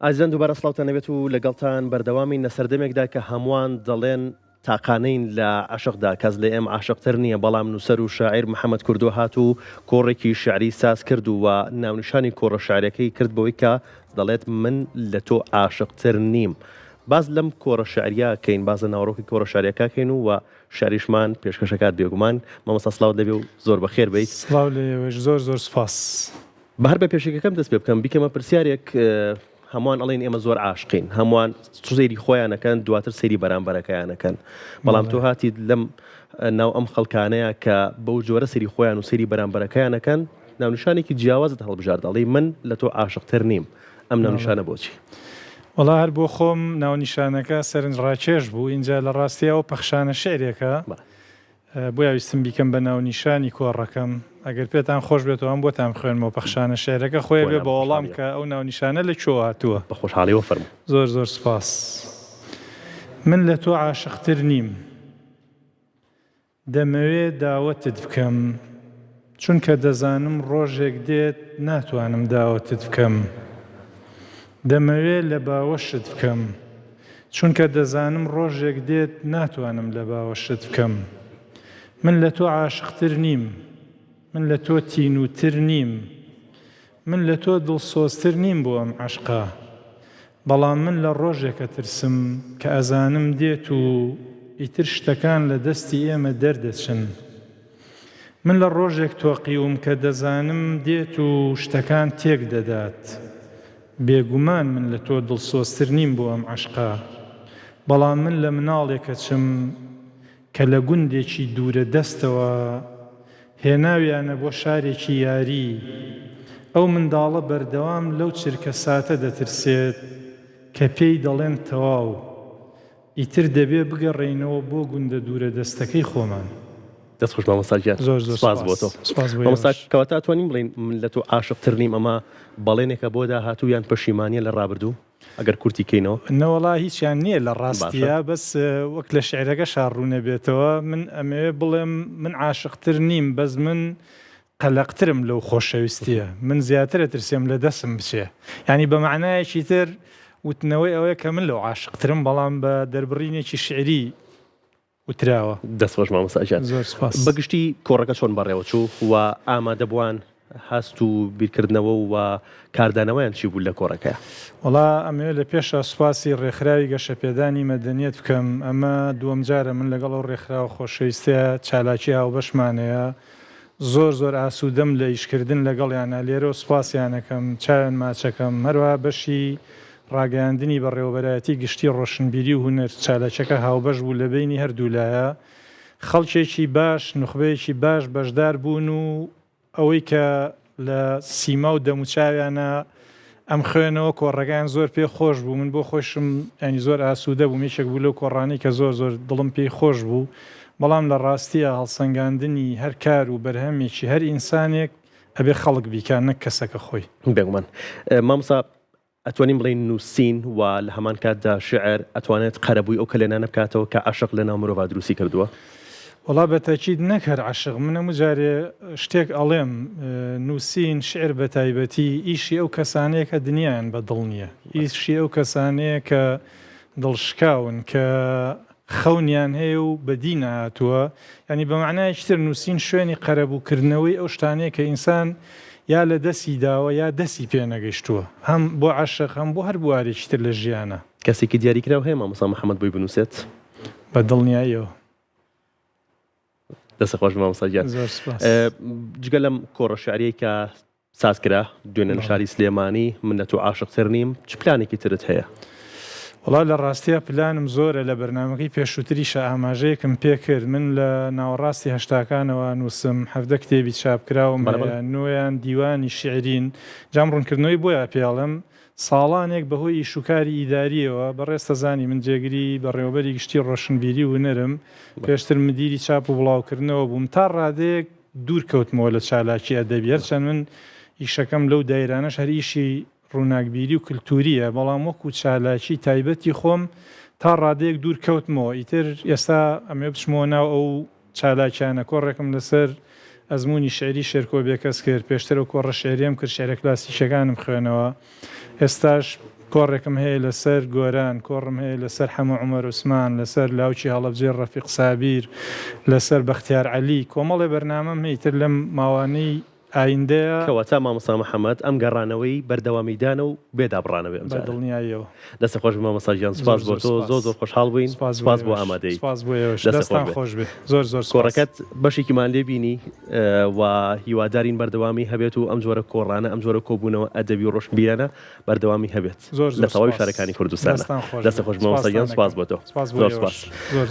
ئازیزان دووبارە سڵاوتان لێبێت و لەگەڵتان بەردەوامین لە سەردەمێکدا کە هەمووان دەڵێن تاقانەین لە عەشقدا کەس لە ئێمە عاشقتر نییە بەڵام نووسەر و شاعیر محەمەد کوردۆ هات و کۆڕێکی شیعری ساز کرد و ناونیشانی کۆڕە شیعریەکەی کرد بەوەی کە دەڵێت من لە تۆ عاشقتر نیم باس لەم کۆڕە شیعریە کەین باس لە ناوەڕۆکی کۆڕە شیعریەکە کەین و شیعریشمان پێشکەشەکات بێگومان مامۆستا سڵاوت لێبێ و زۆر بەخێر بێیت. سڵاو لە ئێوەش زۆر زۆر سوپاس. با هەر بە پێشەکیەکەم دەست پێ بکەم بیکەمە پرسیارێک هەمووان ئەڵێن ئێمە زۆر عاشقین هەمووان سەیری خۆیان ئەکەن دواتر سەیری بەرامبەرەکەیان ئەکەن بەڵام تۆ هاتیت لەم ناو ئەم خەڵکانەیە کە بەو جۆرە سەیری خۆیان و سەیری بەرامبەرەکەیان ئەکەن ناونیشانێکی جیاوازت هەڵبژارد ئەڵێی من لە تۆ عاشقتر نیم ئەم ناونیشانە بۆچی؟ وەڵا هەر بۆ خۆم ناونیشانەکە سەرنجڕاکێش بوو ئینجا لە ڕاستیا ئەو پەخشانە شیعرێکە بۆیە ویستم بیکەم بە ناونیشانی کۆڕەکەم. ئەگەر پێتان خۆش بێت ئەوەم بۆتان بخوێنمەوە پەخشانە شیعرەکە خۆی ئەبێ بە وەڵام کە ئەو ناونیشانە لە کوێوە هاتووە. بە خۆشحاڵیەوە فەرموو. زۆر زۆر سوپاس. من لە تۆ عاشقتر نیم. دەمەوێ داوەتت بکەم. چونکە دەزانم ڕۆژێک دێت ناتوانم داوەتت بکەم. دەمەوێ لە باوەشت بکەم. چونکە دەزانم ڕۆژێک دێت ناتوانم لە باوەشت بکەم. من لە تۆ عاشقتر نیم. من لە تۆ تینووتر نیم. من لە تۆ دڵسۆزتر نیم بۆ ئەم عەشقە. بەڵام من لە ڕۆژێک ئەترسم کە ئەزانم دێت و ئیتر شتەکان لە دەستی ئێمە دەردەچن. من لە ڕۆژێک تۆقیوم کە دەزانم دێت و شتەکان تێک دەدات. بێگومان من لە تۆ دڵسۆزتر نیم بۆ ئەم عەشقە. بەڵام من لە مناڵێک ئەچم کە لە گوندێکی دوورە دەستەوە هێناویانە بۆ شارێکی یاری. ئەو منداڵە بەردەوام لەو چرکە ساتە دەترسێت کە پێی دەڵێن تەواو. ئیتر دەبێ بگەڕێینەوە بۆ گوندە دوورە دەستەکەی خۆمان. دەست خۆش مامۆستا گیان زۆر زۆر سپاس بۆ سپاس تۆ سپاس بۆ مامۆستا ئێوەش. کەواتە ئەتوانین بڵێین من لە تۆ عاشقتر نیم ئەمە بەڵێنێکە بۆ داهاتوو یان پەشیمانیە لە ڕابردوو ئەگەر کورتی کەینەوە؟ نەوەڵا هیچیان نییە لە باشە. ڕاستیا بەس وەک لە شیعرەکەشا ڕوونەبێتەوە من ئەمەوێ بڵێم من عاشقتر نیم بەس من قەلەقترم لەو خۆشەویستیە من زیاتر ئەترسێم لە دەسم بچێ یانی بە مەعنایەکی تر وتنەوەی ئەوەیە کە من لەو عاشقترم بەڵام بە دەربڕینێکی شیعری وتراوە. دەست خۆش مامۆستا گیان. زۆر سوپاس. بە گشتی کۆڕەکە چۆن بەڕێوە چوو و ئامادەبووان هەست و بیرکردنەوە و کاردانەوەیان چی بوو لە کۆڕەکەیا؟ وەڵا ئەمەوێ لە پێشا سوپاسی ڕێکخراوی گەشەپێدانی مەدەنیەت بکەم ئەمە دووەم جارە من لەگەڵ ئەو ڕێکخراوە خۆشەویستەیا چالاکی هاوبەشمان هەیە زۆر زۆر ئاسوودەم لە ئیشکردن لەگەڵیانا، لێرەوە سوپاسیان ئەکەم، چاویان ماچەکەم، هەروەها بەشی ڕاگەیاندنی بەڕێوەبەرایەتی گشتی ڕۆشنبیری و هونەر، چالاکیەکە هاوبەش بوو لە بەینی هەردوولایە، خەڵکێکی باش، نوخبەیەکی باش بەشدار بوون و ئەوەی کە لە سیما و دەموچاویانا ئەمخوێنەوە کۆڕەکەیان زۆر پێ خۆش بوو من بۆ خۆشم یانی زۆر ئاسوودە بووم یەکێک بوو لەو کۆڕانەی کە زۆر زۆر دڵم پێی خۆش بوو بەڵام لە ڕاستیا هەڵسەنگاندنی هەر کار و بەرهەمێکی هەر ئینسانێک ئەبێ خەڵک بیکا نەک کەسەکە خۆی. بێگومان مامۆستا ئەتوانین بڵێین نووسین و لە هەمان کاتدا شیعر ئەتوانێت قەرەبووی ئەو کەلێنانە بکاتەوە کە عەشق لە ناو مرۆڤا دروستی کردووە؟ وەڵا بە تەئکید نەک هەر عەشق، من هەموو جارێ شتێک ئەڵێم، نووسین، شیعر بە تایبەتی ئیشی ئەو کەسانەیە کە دنیایان بە دڵ نییە، ئیشی ئەو کەسانەیە کە دڵشکاون، کە خەونیان هەیە و بەدی نەهاتووە، یانی بە مەعنایەکی تر نووسین شوێنی قەرەبوو کردنەوەی ئەو شتانەیە کە ئینسان یا لە دەستی داوە یا دەستی پێ نەگەیشتووە، هەم بۆ عەشق هەم بۆ هەر بوارێکی تر لە ژیانا. کەسێکی دیاریکراو هەیە مامۆستا محەمەد بۆی بنووسێت؟ بە دڵنیاییەوە. دەست خۆش مامۆستا گیان. زۆر سوپاس. جگە لەم کۆڕە شیعریەی کە ساز کرا دوێنێ لە شاری سلێمانی، من لە تۆ عاشقتر نیم، چ پلانێکی ترت هەیە؟ وەڵا لە ڕاستیا پلانم زۆرە، لە بەرنامەکەی پێشووتریشا ئاماژەیەکم پێ کرد، من لە ناوەڕاستی هەشتاکانەوە ئەنووسم، 17 کتێبی چاپکراوم هەیە، نۆیان دیوانی شیعرین، جا ئەم ڕوونکردنەوەی بۆیە پێ ئەڵێم، ساڵانێک بەهۆی ئیشوکاری ئیدارییەوە، بەڕێزت ئەزانی من جێگری بەڕێوەبەری گشتی ڕۆشنبیری و هونەرم، پێشتر مدیری چاپ و بڵاوکردنەوە بووم، تا ڕادەیەک دوور کەوتمەوە لە چالاکی ئەدەبی، هەرچەند من ئیشەکەم لەو دایرانەش هەر ئیشی ڕووناکبیری و کلتورییە، بەڵام وەکو چالاکی تایبەتی خۆم تا ڕادەیەک دوور کەوتمەوە، ئیتر ئێستا ئەمەوێ بچمەوە ناو ئەو چالاکیانە، کۆڕێکم لەسەر ئەزموونی شیعری شێرکۆ بێکەس کرد، پێشتر ئەو کۆڕە شیعریەم کرد، شیعرە کلاسیکیەکانم خوێنەوە، ئێستاش. کۆڕێکم هەیە لەسەر گۆران، کۆڕم هەیە لەسەر حەمە عومەر عوسمان، لەسەر لاوکی هەڵەبجەی ڕەفیق سابیر، لەسەر بەختیار عەلی، کۆمەڵێ بەرنامەم هەیە ئیتر لەم ماوانەی ئایندەیا. کەواتە مامۆستا محەمەد ئەم گەڕانەوەی بەردەوامیدانە و بێ دابڕانەوەی ئەم بە جارە. دڵنیاییەوە. دەستت خۆش بێ مامۆستا گیان زۆر سوپاس بۆ زۆر تۆ سوپاس. زۆر زۆر خۆشحاڵ بووین سوپاس بۆ سوپاس بۆ ئێوەش. ئامادەییت. سوپاس بۆ ئێوەش. دەستت خۆش دەستتان بێ. خۆش بێ. زۆر زۆر سوپاس. کۆڕەکەت بەشێکیمان لێ بینی و هیوادارین بەردەوامی هەبێت و ئەم جۆرە کۆڕانە ئەم جۆرە کۆبوونەوە ئەدەبی و ڕۆشنبیرانە بەردەوامی هەبێت زۆر لە زۆر تەواوی سوپاس. شارەکانی کوردستانە. دەستتان خۆش دەستت بێ. خۆش بێ مامۆستا گیان سوپاستان سوپاس ئەکەم. بۆ تۆ. سوپاس بۆ زۆر ئێوەش. سوپاس. زۆر.